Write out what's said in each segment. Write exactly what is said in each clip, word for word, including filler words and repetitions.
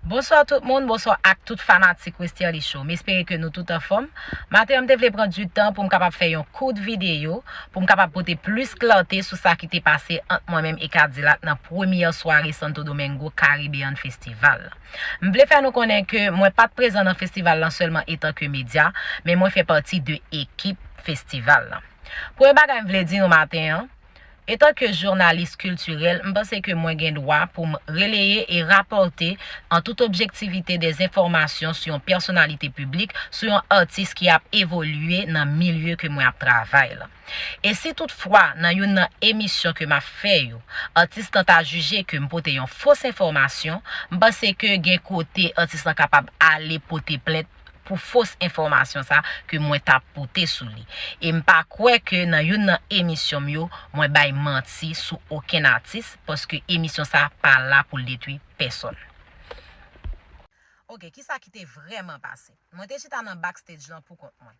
Bonswa tout moun, bonswa ak tout fanatik Westerlie Show. M espere ke nou tout anfòm. Maten an, m te vle pran di tan pou m kapab fè yon kout videyo, pou m kapab pote plis klète sou sa ki te pase ant mwen menm e Kadilak nan premyè sware Santo Domingo Caribbean Festival. M vle fè nou konnen ke mwen pa t prezan nan festival lan sèlman etan ke medya, men mwen fè pati de ekip festival lan. Premye bagay m vle di nou maten an, etan ke jounalis kiltirèl, m panse ke mwen gen dwa pou m releye e rapòte an tout objektivite de enfòmasyon sou yon pèsonalite piblik, sou yon atis ki ap evolye nan milye ke mwen ap travay la. E si toutfwa nan youn nan emisyon ke m ap fè yo, atis lan ta jije ke m pote yon fos enfòmasyon, m panse ke gen kote atis lan kapab ale pote plent pou fos enfòmasyon sa ke mwen t ap pote sou li. E m pa kwè ke nan youn nan emisyon m yo, mwen bay manti sou okenn atis, paske emisyon sa pa la pou l detwi pèsonn. Ok, kisa ki te vrèman pase? Mwen te chita nan backstage lan pou kont mwen.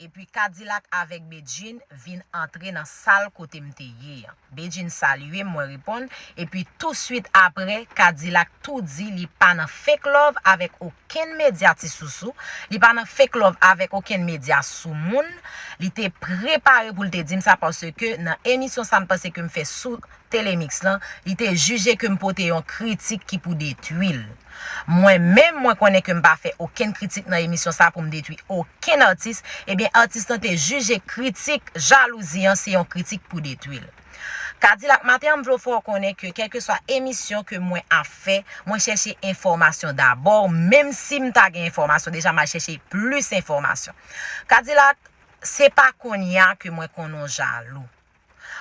Epi Kadilak avèk Bedjine vin antre nan sal kote m te ye an. Bedjine salye m, mwen reponn. Epi touswit apre, Kadilak tou di li pa nan fake love avèk okenn medya ti sousou. Li pa nan fake love avèk okenn medya sou moun. Li te prepare pou l te di m sa paske nan emisyon sa m panse ke m fè sou Telemix lan, li te jije ke m pote yon kritik ki pou detwi l. Mwen menm, mwen konnen ke m pa fè okenn kritik nan emisyon sa pou m detwi okenn atis, ebyen atis lan te jije kritik jalouzi an se yon kritik pou detwi l. Kadilak, maten an m vle fè w konnen ke kèlkeswa emisyon ke mwen ap fè, mwen chèche enfòmasyon dabò, menm si m ta gen enfòmasyon deja, m al chèche plis enfòmasyon. Kadilak, se pa kounye a ke mwen konnen w jalou.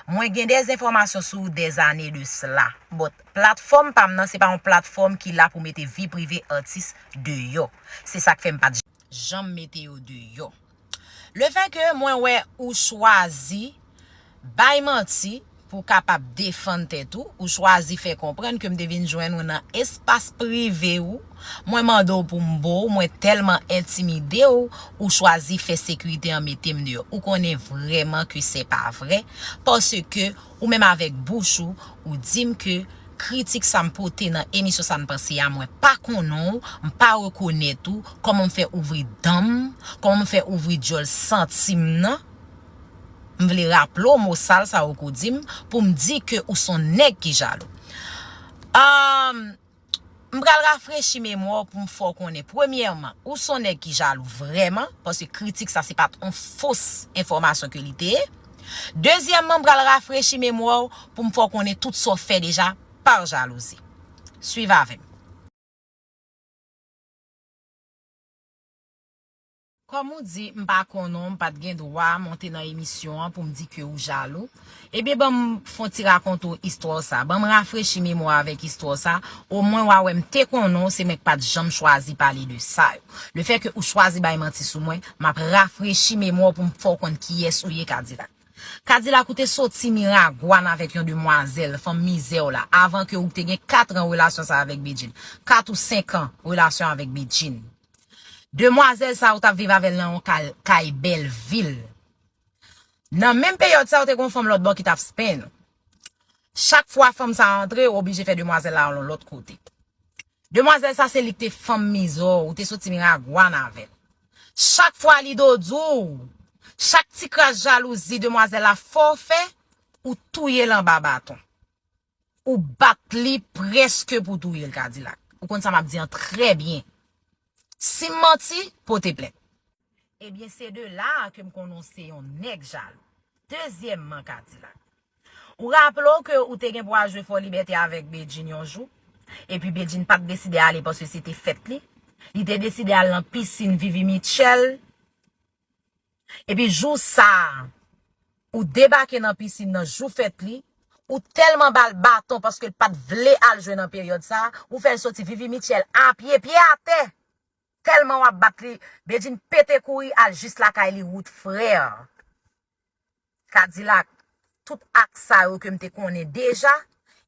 Mwen gen de enfòmasyon sou ou des années de cela. But, platfòm pa m nan, se pa yon platfòm ki la pou mete vi prive atis deyò. Se sa k fè m pa t janm mete yo deyò. Lefètke mwen wè ou chwazi bay manti pou w kapab defann tèt ou, ou chwazi fè konprann ke m te vin jwenn ou nan espas prive ou, mwen mande w pou m bo w, mwen tèlman entimide w, ou chwazi fè sekirite an mete m deyò. Ou konnen vrèman ke se pa vrè, paske ou menm avèk bouch ou, ou di m ke kritik sa m pote nan emisyon sa n panse a, mwen pa konnen w, m pa rekonèt ou, kòman m fè ouvri dan m, kòman m fè ouvri dyòl santi m nan? M vle raple w mo sal sa ou ko di m pou m di ke ou s on nèg ki jalou. Ahn, m pral rafrechi memwa w pou m fè w konnen, premyèman, ou s on nèg ki jalou vrèman, paske kritik sa se pa t on fos enfòmasyon ke li te ye. Dezyèmman, m pral rafrechi memwa w pou m fè w konnen tout sa w fè deja pa jalouzi. Swiv avè m. Kòm ou di m pa konnen w, m pa t gen dwa monte nan emisyon an pou m di ke ou jalou. Ebyen, ban m fè yon ti rakonte w istwa sa. Ban m rafrechi memwa w avèk istwa sa. Omwen w a wè m te konnen w, se mwen k pa t janm chwazi pale de sa yo. Lefètke ou chwazi bay manti sou mwen, m ap rafrechi memwa w pou m fè w konn kiyès ou ye, Kadilak. Kadilak, ou te soti Miragwàn avèk yon demwazèl, fanm mizè w la, avan ke ou te gen kat an relasyon sa avèk Bedjine. Kat ou senk an relasyon avèk Bedjine. Demwazèl sa, ou t ap viv avè l nan yon kay, kay bèl vil. Nan menm peryòd sa, ou te gen yon fanm lòt bò ki t ap spenn ou. Chak fwa fanm sa antre, ou oblije fè demwazèl la al yon lòt kote. Demwazèl sa, se li ki te fanm mizè w, ou te soti Miragwàn avè l. Chak fwa li dodou w, chak ti kras jalouzi demwazèl la fè w fè, ou touye l anba baton. Ou bat li prèske pou touye l, Kadilak. Ou konn sa m ap di an trè byen. Si m manti, pote plent. Ebyen, se de la a ke m konnen w se yon nèg jalou. Dezyèmman, Kadilak, ou raple w ke ou te gen pou al jwe Fò Libète avèk Bedjine yon jou, epi Bedjine pa t deside ale paske se te fèt li. Li te deside al nan pisin Vivi Mitchell. Epi jou sa a, ou debake nan pisin nan jou fèt li, ou tèlman ba l baton paske l pa t vle al jwe nan peryòd sa a, ou fè l soti Vivi Mitchell a pye, pye atè. Tèlman w ap bat li, Bedjine pete kouri al jis lakay li wout frè. Kadilak, tout ak sa yo ke m te konnen deja,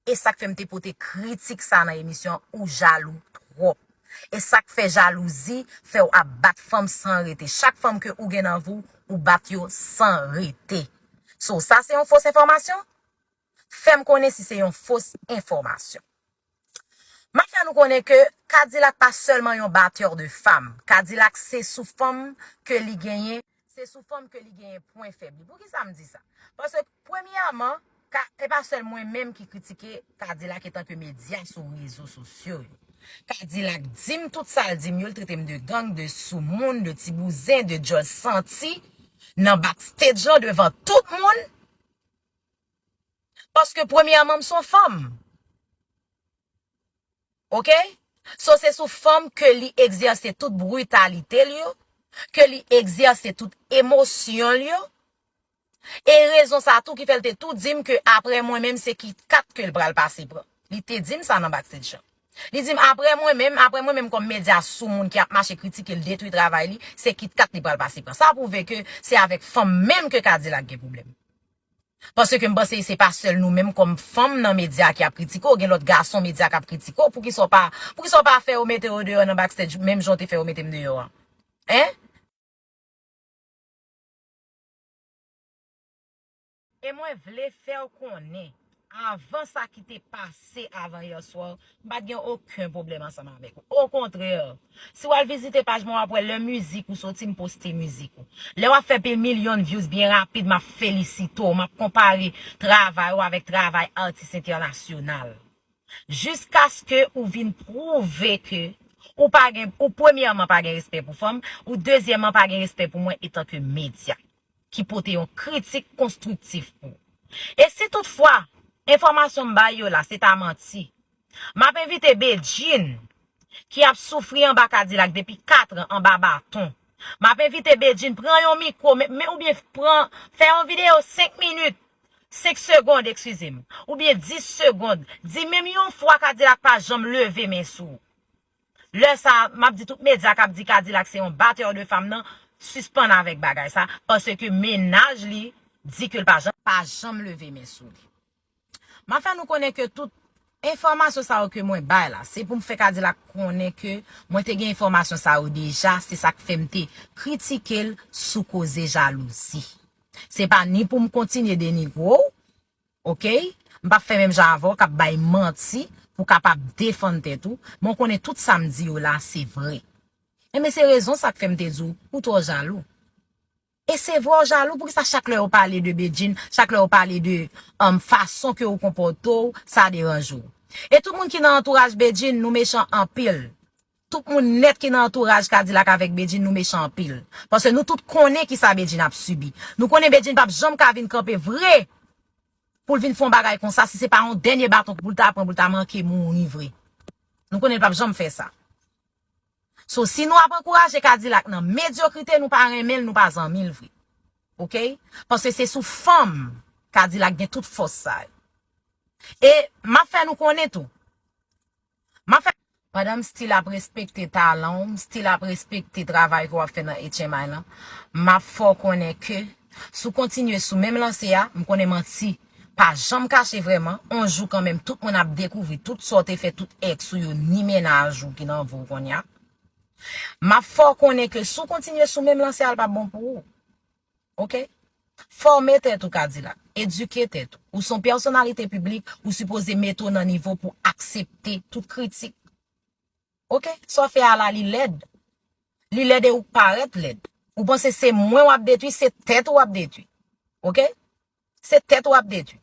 e sa k fè m te pote kritik sa nan emisyon an, ou jalou twòp. E sa k fè jalouzi fè w ap bat fanm san rete. Chak fanm ke ou gen nan vi w, ou bat yo san rete. So, sa se yon fos enfòmasyon? Fè m konnen si se yon fos enfòmasyon. M ap fè nou konnen ke Kadilak pa sèlman yon batteur de femme. Kadilak se sou fanm ke li genyen, se sou fanm ke li genyen pwen fèb li. Poukisa m di sa? Paske, premyèman, ka, e pa sèl mwen menm ki kritike Kadilak etanke medya sou rezo sosyo yo. Kadilak di m tout sa l di m yo, l trete m de gang, de soumoun, de ti bouzen, de djòl santi, nan backstage lan, devan tout moun. Paske, premyèman, m se yon fanm. Oke? So, se sou fanm ke li egzèse tout britalite l yo, ke li egzèse tout emosyon l yo. E rezon sa tou ki fè l te tou di m ke apre mwen menm se Kit Kat ke l pral pase pran. Li te di m sa nan backstage lan. Li di m apre mwen menm, apre mwen menm kòm medya sou moun ki ap mache kritike l, detwi travay li, se Kit Kat li pral pase pran. Sa pwouve ke se avèk fanm menm ke Kadilak gen pwoblèm. Paske m panse se pa sèl nou menm kòm fanm nan medya ki ap kritike w, gen lòt gason medya k ap kritike w, poukisa w pa, poukisa w pa fè yo mete yo deyò nan backstage, menm jan w te fè yo mete m deyò a? Hein? E mwen vle fè w konnen, avan sa ki te pase avan yè swa, m pa t gen okenn pwoblèm ansanm avèk ou. Okontrè, si w al vizite paj mwen, w ap wè lè mizik ou soti, m poste mizik ou. Lè w ap fè pil milyon views byen rapid, m ap felisite w, m ap konpare travay ou avèk travay atis entènasyonal. Jiskaske ou vin pwouve ke ou pa gen, ou premyèman pa gen respè pou fanm, ou dezyèmman pa gen respè pou mwen etanke medya ki pote yon kritik konstriktif pou ou. E si toutfwa enfòmasyon m bay yo la se ta manti, m ap envite Bedjine, ki ap soufri anba Kadilak depi kat an anba baton. M ap envite Bedjine pran yon mikwo, men, men, oubyen pran, fè yon videyo senk minit, senk segond, eskize m, oubyen dis segond. Di menm yon fwa Kadilak pa janm leve men sou ou. Lè sa a, m ap di tout medya k ap di Kadilak se yon batteur de femme nan, sispann avèk bagay sa, paske mennaj li di ke l pa janm, pa janm leve men sou li. M ap fè nou konnen ke tout enfòmasyon sa yo ke mwen bay la, se pou m fè Kadilak konnen ke mwen te gen enfòmasyon sa yo deja, se sa k fè m te kritike l sou koze jalouzi. Se pa ni pou m kontinye denigre w, oke? M p ap fè menm jan avè w k ap bay manti pou kapab defann tèt ou, men w konnen tout sa m di yo la se vre. Enben se rezon sa k fè m te di w ou twò jalou. E se vre w jalou, poukisa chak lè yo pale de Bedjine, chak lè yo pale de um, fason ke ou konpòte w, sa deranje w? E tout moun ki nan antouraj Bedjine, nou mechan anpil. Tout moun nèt ki nan antouraj Kadilak avèk Bedjine, nou mechan anpil. Paske nou tout konnen kisa Bedjine ap sibi. Nou konnen Bedjine p ap janm ka vin kanpe vre pou l vin fè yon bagay konsa si se pa yon dènye baton pou l ta pran pou l ta manke mouri vre. Nou konnen l p ap janm fè sa. So, si nou ap ankouraje Kadilak nan medyokrite, nou pa renmen l, nou pa zanmi l vre. Oke? Paske se sou fanm Kadilak gen tout fòs sa yo. E m ap fè nou konnen tou. M ap fè, pandan m still ap respekte talan w, m still ap respekte travay ke w ap fè nan H M I lan, m ap fè w konnen ke si w kontinye sou menm lanse a, m konnen manti pa janm kache vrèman, on jou kanmenm tout moun ap dekouvri tout sa w te fè tout ex ou yo ni mennaj ou ki nan vi w kounye a. M ap fè w konnen ke si w kontinye sou menm lanse a, l p ap bon pou ou. Oke? Fòme tèt ou, Kadilak. Edike tèt ou. Ou se yon pèsonalite piblik, ou sipoze mete w nan nivo pou aksepte tout kritik. Oke? Sa w fè a la, li lèd. Li lèd e ou k parèt lèd. Ou panse se mwen w ap detwi, se tèt ou w ap detwi. Oke? Se tèt ou w ap detwi.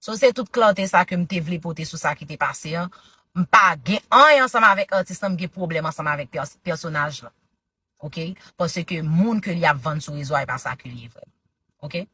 So, se tout klète sa ke m te vle pote sou sa ki te pase an. M pa gen anyen ansanm avèk atis lan, m gen pwoblèm ansanm avèk pèsonaj lan. Oke? Paske moun ke li ap vann sou rezo a, e pa sa ke li ye vrèman. Oke?